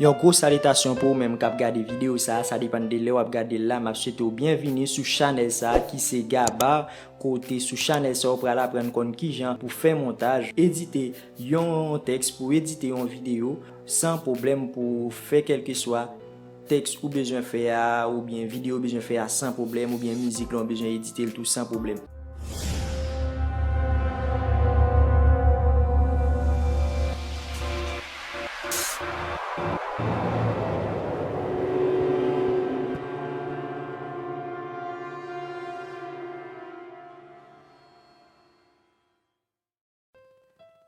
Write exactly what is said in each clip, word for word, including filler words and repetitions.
Yon gwo salitasyon pou ou menm k ap gade videyo sa a, sa depann de lè w ap gade l la, m ap swete w byenvini sou chanèl sa a ki se Gabar, kote sou chanèl sa a ou pral aprann konn kijan pou fè montaj, edite yon tèks, pou edite yon videyo san pwoblèm, pou fè kèlkeswa tèks ou bezwen fè a, oubyen videyo ou bezwen fè a san pwoblèm, oubyen mizik la ou bezwen edite l tou san pwoblèm.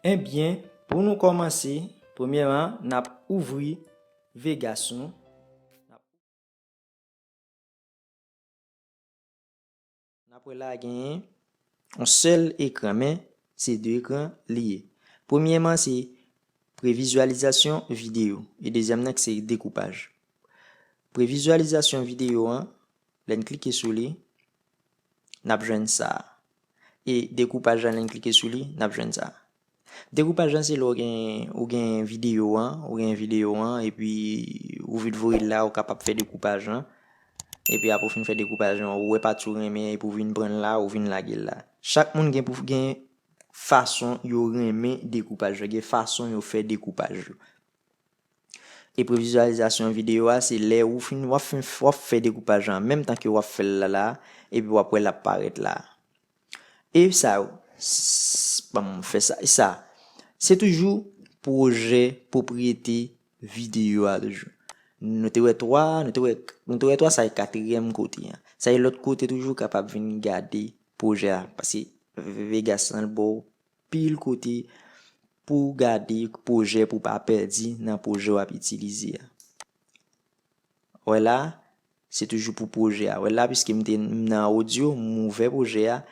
Ebyen, pou nou kòmanse, premyèman, n ap ouvri Vegas nou. N ap wè la genyen yon sèl ekran, men se de ekran li ye. Premyèman, se previzyalizasyon videyo, e dezyèm nan ki se dekoupaj. Previzyalizasyon videyo an, lè n klike sou li, n ap jwenn sa a. E dekoupaj la, lè n klike sou li, n ap jwenn sa a. Dekoupaj lan se lè w gen, ou gen videyo an, ou gen videyo an, epi ou vin voye l la, ou kapab fè dekoupaj lan. Epi apre w fin fè dekoupaj lan, ou wè pati ou renmen, epi ou vin pran l la, ou vin lage l la. Chak moun gen pou gen fason yo renmen dekoupaj yo, gen fason yo fè dekoupaj yo. E previzyalizasyon videyo a, se lè ou fin, w ap fin, w ap fè dekoupaj lan, menm tan ke w ap fè l la, la, epi w ap wè l ap parèt la. E sa yo, s-, ban m fè sa, e sa, se toujou pwojè pwopriyete videyo a toujou. Nou te wè twa, nou te wè, nou te wè twa, sa e katriyèm kote an. Sa e lòt kote toujou kapab vin gade pwojè a, paske Vegas lan l ba w pil kote pou w gade pwojè, pou w pa pèdi nan pwojè w ap itilize a. Wè la, se toujou pou pwojè a. Wè la, piske m te m nan odyo, m ouvè pwojè a,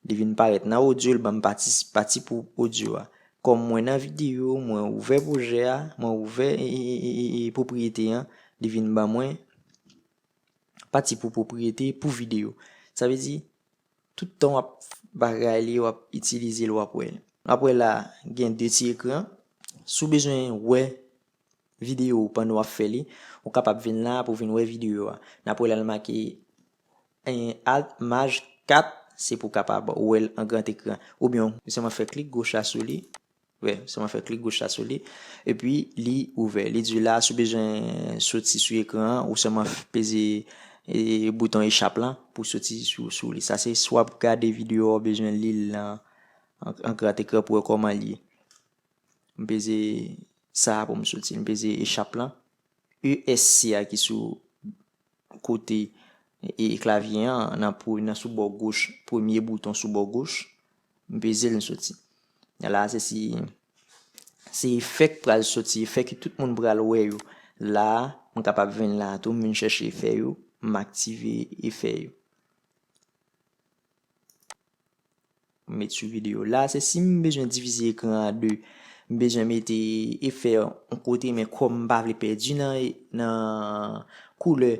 li vin parèt nan odyo, l ban m pati, pati pou odyo a. Kòm mwen nan videyo, mwen ouvè pwojè a, mwen ouvè, e, e, e, e, e, pwopriyete an, li vin ban mwen pati pou pwopriyete, pou videyo. Sa vle di, tout tan w ap bagay li, w ap itilize l, w ap wè. Apre la, gen de ti ekran. Si w bezwen wè videyo pandan w ap fè li, ou kapab vin la pou vin wè videyo a. N ap wè la l make, eh, Alt Maj kat, se pou w kapab wè l an gran ekran. Oubyen, ou sèlman fè klik goch la sou li. Wè, sèlman fè klik goch la sou li. Epi, li ouvè. Li di w la, si w bezwen soti sou ekran an, ou sèlman f-, peze, eh, bouton echap lan pou soti sou, sou li. Sa se si w ap gade videyo a, ou bezwen li l an, an gran ekran pou wè kòman l ye. M peze sa a pou m soti. M peze echap lan. E S C a ki sou kote, e, klavye an, nan, pou, nan sou bò goch, premye bouton sou bò goch, m peze l, m soti. La, se si, se efè k pral soti, efè ke tout moun pral wè yo. La, m kapab vin la tou, m vin chèche efè yo, m aktive efè yo. M met sou videyo. La, se si m bezwen divize ekran an de, m bezwen mete efè yon kote, men kòm m pa vle pèdi nan, nan koulè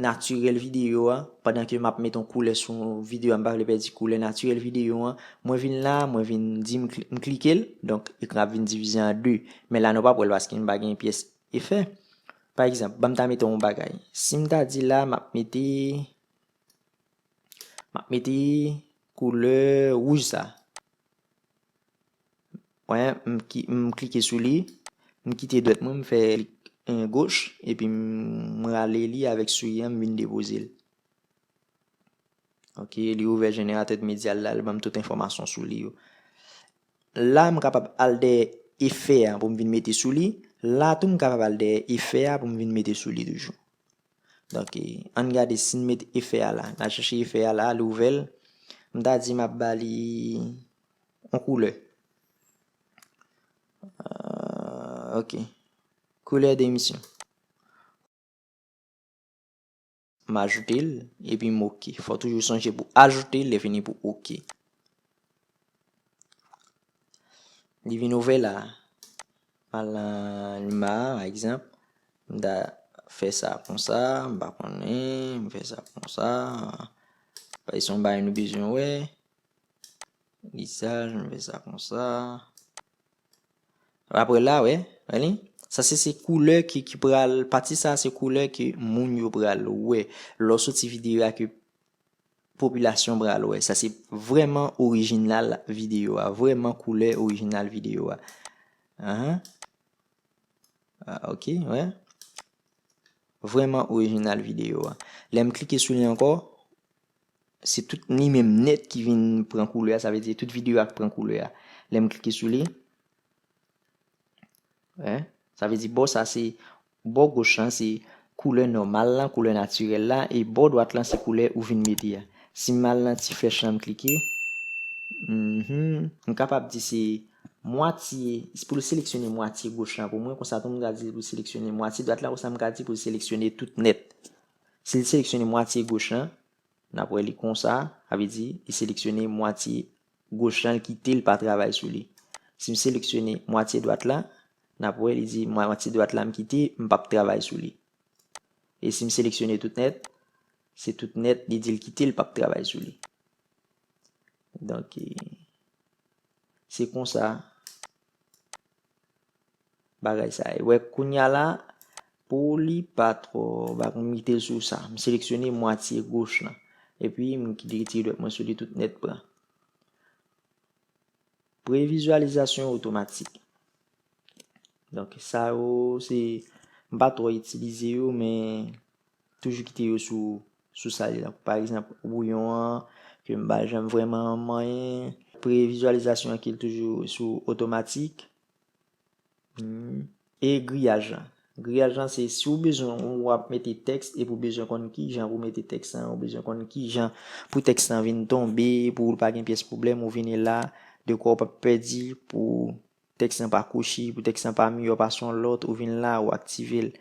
natirèl videyo a, pandan ke m ap met yon koulè sou videyo a, m pa vle pèdi koulè natirèl videyo a, mwen vin la, mwen vin di m kli-, m klike l, donk ekran ap vin divize an de. Men la, nou p ap wè l paske m pa gen pyès efè. Pa egzanp, ban m ta mete yon bagay. Si m ta di la, m ap mete M ap mete koulè wouj sa. Wè, m ki-, m klike sou li, m kite dwèt mwen, m fè klik, eh, goch, epi m, m rale li avèk sourit an, m vin depoze l. Ok, li ouvè jeneratè de medya la, li ban m tout enfòmasyon sou li yo. La, m kapab al dèyè efè a pou m vin mete sou li. La tou, m kapab al dèyè efè a pou m vin mete sou li toujou. Donk, eh, ann gade si n met efè a la. N al chèche efè a la, li ouvè l. M ta di m ap ba li yon koulè. Ah, ok. Koulè demisyon. M ajoute l, epi m ok. Fò toujou sonje pou ajoute l, lè fini pou ok. Li vin ouvè la. M al nan lima, pa egzanp. M ta fè sa konsa, m pa konnen, m fè sa konsa. Paske se yon bagay nou bezwen wè. Lisaj, m fè sa konsa. Apre la, wè, wè li. Sa se, se koulè ki, ki pral, pati sa se koulè ke moun yo pral wè. Lè w soti videyo a ke popilasyon pral wè. Sa se vrèman orijinal videyo a, vrèman koulè orijinal videyo a. Ahan. Ah, ok, wè. Vrèman orijinal videyo a. Lè m klike sou li ankò, se tout li menm nèt ki vin pran koulè a, sa vle di tout videyo a k pran koulè a. Lè m klike sou li, wè, sa vle di bò sa se, bò goch lan se koulè nòmal lan, koulè natirèl la, e bò dwat lan se koulè ou vin mete a. Si m al nan ti flèch lan m klike, mhm, m kapab di se mwatye, pou l seleksyone mwatye goch lan pou mwen, konsa tou m ka di pou l seleksyone mwatye dwat lan, konsa m ka di pou l seleksyone tout nèt. Si l seleksyone mwatye goch lan, n ap wè li konsa, sa vle di li seleksyone mwatye goch lan, l kite l pa travay sou li. Si m seleksyone mwatye dwat la, n ap wè li di mwatye dwat la m kite, m p ap travay sou li. E si m seleksyone tout nèt, se tout nèt, li di l kite, l p ap travay sou li. Donk, e, se konsa bagay sa ye. Wè, kounye a la, pou li pa twò, ba, m kite l sou sa. M seleksyone mwatye goch lan. Epi, m kite, retire dwèt mwen sou li tout nèt pran. Previzyalizasyon otomatik. Donk, sa yo, se, m pa twò itilize yo, men toujou kite yo sou, sou sa li la. Pa egzanp, bouyon an, ke m pa janm vrèman manyen. Previzyalizasyon an ki toujou sou otomatik. Hmm. E griyaj lan. Griyaj lan, se si w bezwen, w ap mete tèks, epi w bezwen konn ki jan pou mete tèks lan, w bezwen konn ki jan pou tèks lan vin tonbe, pou w pa gen pyès pwoblèm, ou vini la, de kwa w p ap pèdi, pou tèks lan pa kwochi, pou tèks lan pa miyò pase yon lòt, ou vin la, ou aktive l.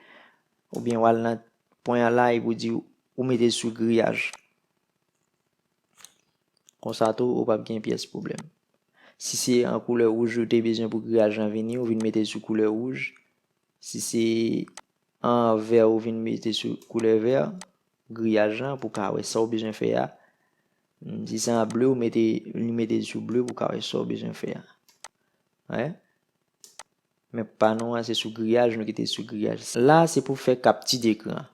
Oubyen w al nan pwen an la, epi w di, ou mete l sou griyaj. Konsa tou, ou p ap gen pyès pwoblèm. Si se an koulè wouj ou te bezwen pou griyaj lan vini, ou vin mete l sou koulè wouj. Si se an vè, ou vin mete sou koulè vè, griyaj lan, pou w ka wè sa w bezwen fè a. Si se an ble, ou mete, li mete l sou ble pou w ka wè sa w bezwen fè a. Wè. Men pa nou an, se sou griyaj, nou kite sou griyaj. La, se pou fè kapti dekran.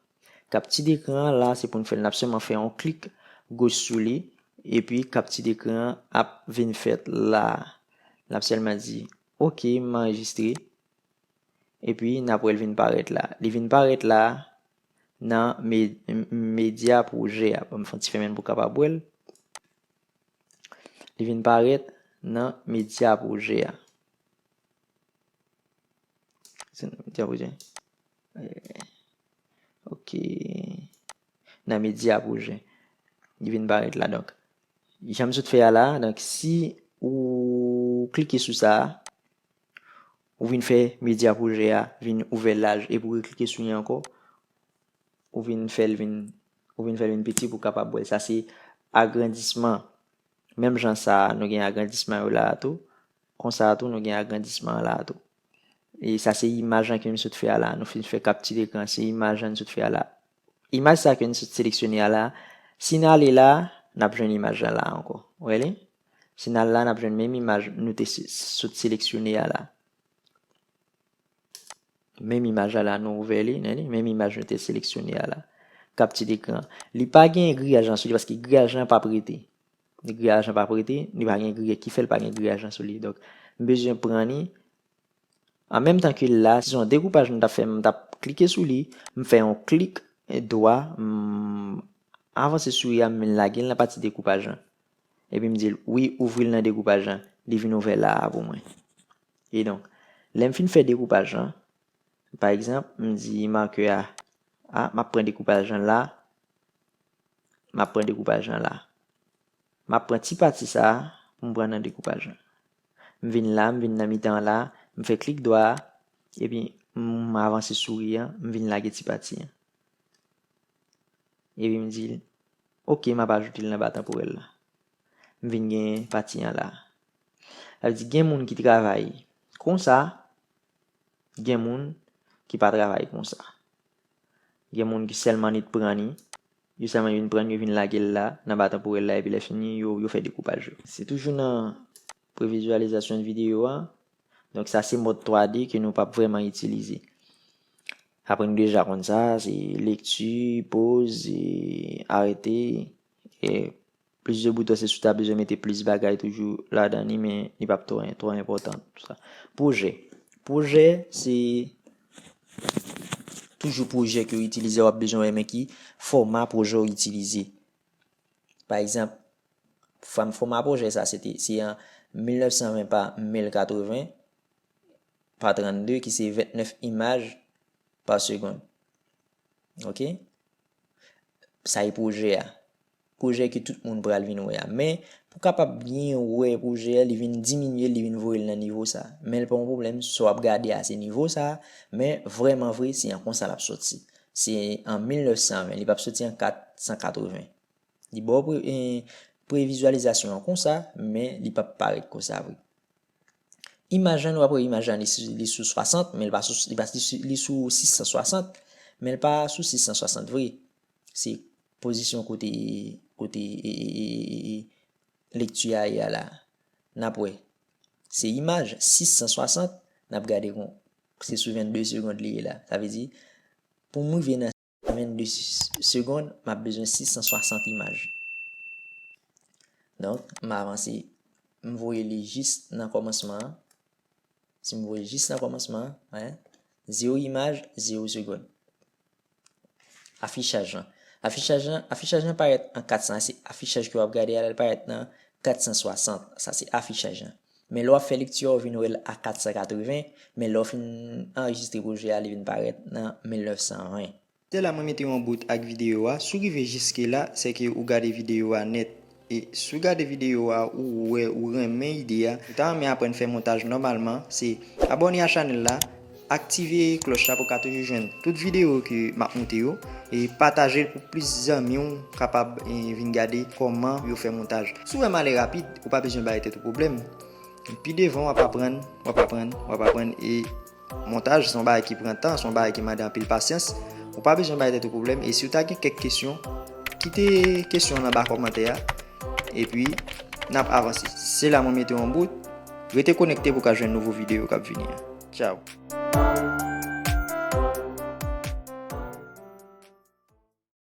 Kapti dekran an, la, se pou n fè l. N ap sèlman fè yon klik goch sou li, epi kapti dekran an ap vin fèt la. N ap sèlman di, "Ok, m anrejistre." Epi, n ap wè l vin parèt la. Li vin parèt la nan me-, m-, medya pwojè a. Ban m fè yon ti fèmen l pou w kapab wè l. Li vin parèt nan medya pwojè a. Se nan medya pwojè. Eh, ok. Nan medya pwojè. Li vin parèt la, donk. Jan m sot fè a la, donk, si ou klike sou sa, ou vin fè medya pwojè a vin ouvè laj, epi ou reklike sou li ankò, ou vin fè l vin, ou vin fè l vin piti pou w kapab wè l. Sa se agrandisman. Menm jan sa a, nou gen agrandisman yo la a tou. Konsa a tou, nou gen agrandisman an la a tou. E sa se imaj lan ke nou sot fè a la. Nou fin fè kapti dekran, se imaj lan nou sot fè a la. Imaj sa ke nou sot seleksyone a la, si n ale la, n ap jwenn imaj lan la ankò. Ou wè li? Si n al la, n ap jwenn menm imaj nou te se-, sot seleksyone a la. Menm imaj la la, nou ouvè li, nan li, menm imaj nou te seleksyone a la. Kapti dekran. Li pa gen griyaj lan sou li, paske griyaj lan p ap rete. Griyaj lan p ap rete, li pa gen griyaj, ki fè l pa gen griyaj lan sou li. Donk, m bezwen pran li. An menm tan ke l la, si se yon dekoupaj m t ap fè, m t ap klike sou li, m fè yon klik dwa, m avanse sou li a, m lage l nan pati dekoupaj lan. Epi m di l, "Wi, ouvri l nan dekoupaj lan." Li vin ouvè la a pou mwen. E donk, lè m fin fè dekoupaj lan, pa egzanp, m di makè a, a, m ap pran dekoupaj lan la, m ap pran dekoupaj lan la. M ap pran ti pati sa a pou m pran nan dekoupaj lan. M vin la, m vin nan mitan an la, m fè klik dwa, epi m avanse souri an, m vin lage ti pati an. Epi m di l, "Ok, m ap ajoute l nan ba tanporèl la." M vin gen pati an la. Sa vle di, gen moun ki travay konsa, gen moun ki pa travay konsa. Gen moun ki sèlman nèt pran li, yo sèlman vin pran li, yo vin lage l la, nan ba tanporèl la, epi lè fini, yo, yo fè dekoupaj yo. Se toujou nan previzyalizasyon videyo a, Donk, sa se mòd twa D ke nou p ap vrèman itilize. Apre nou deja konn sa, se lekti, poz, e arete, e plis de bouton, se si w ta bezwen mete plis bagay toujou ladan li, men li p ap twò, twò enpòtan, tou sa. Pwojè. Pwojè, se toujou pwojè ke w itilize, w ap bezwen wè men ki fòma pwojè w itilize. Pa egzanp, fòm, fòma pwojè sa, se te, se an mil nèf san ven pa mil katreven pa trannde, ki se vennèf imaj pa segonn. Ok? Sa e pwojè a. Pwojè ke tout moun pral vin wè a. Men, pou kapab byen wè pwojè a, li vin diminye, li vin voye l nan nivo sa. Men l pa yon pwoblèm, sa w ap gade a, se nivo sa, men vrèman vre, se an konsa l ap soti. Se an mil nèf san ven, li p ap soti an kat san katreven. Li ba w pre-, eh, previzyalizasyon an konsa, men li p ap parèt konsa vre. Imaj lan, nou ap wè imaj lan, li sou, li sou swasant, men li pa sou, li pa, li sou, li sou sis san swasant, men li pa sou sis san swasant vre. Se pozisyon kote, kote, e, e, e, e, e, lekti a ye a la. N ap wè. Se imaj sis san swasant, n ap gade kon, se sou vennde segonn li ye la. Sa vle di, pou m rive nan vennde segonn, m ap bezwen sis san swasant imaj. Donk, m avanse, m voye li jis nan kòmansman an. Si m voye jis nan kòmansman an, zewo imaj, zewo segonn. Afichaj lan. Afichaj lan, afichaj lan parèt an kat san, se afichaj ke w ap gade a la, l parèt nan kat san swasant. Sa se afichaj lan. Men lè w ap fè lekti a, w vin wè l a kat san katreven, men lè w fin anrejistre pwojè a, li vin parèt nan mil nèf san ven. Se la mwen mete yon bout ak videyo a. Si w rive jiske la, se ke ou gade videyo a nèt. E si w gade videyo a, ou wè, ou renmen ide a, ou ta renmen aprann fè montaj nòmalman, se abòne a chanèl la, aktive klòch la pou w ka toujou jwenn tout videyo ke m ap monte yo, e pataje l pou plis zanmi w kapab, e, vin gade kòman yo fè montaj. Si w wè m ale rapid, ou pa bezwen bay tèt ou pwoblèm. Pi devan, w ap aprann, w ap aprann, w ap aprann, e montaj se yon bagay ki pran tan, se yon bagay ki mande anpil pasyans. Ou pa bezwen bay tèt ou pwoblèm, e si w ta gen kèk kesyon, kite kesyon nan ba kòmantè a, epi n ap avanse. Se la mwen mete yon bout. Rete konekte pou w ka jwenn nouvo videyo k ap vini an. Tchao.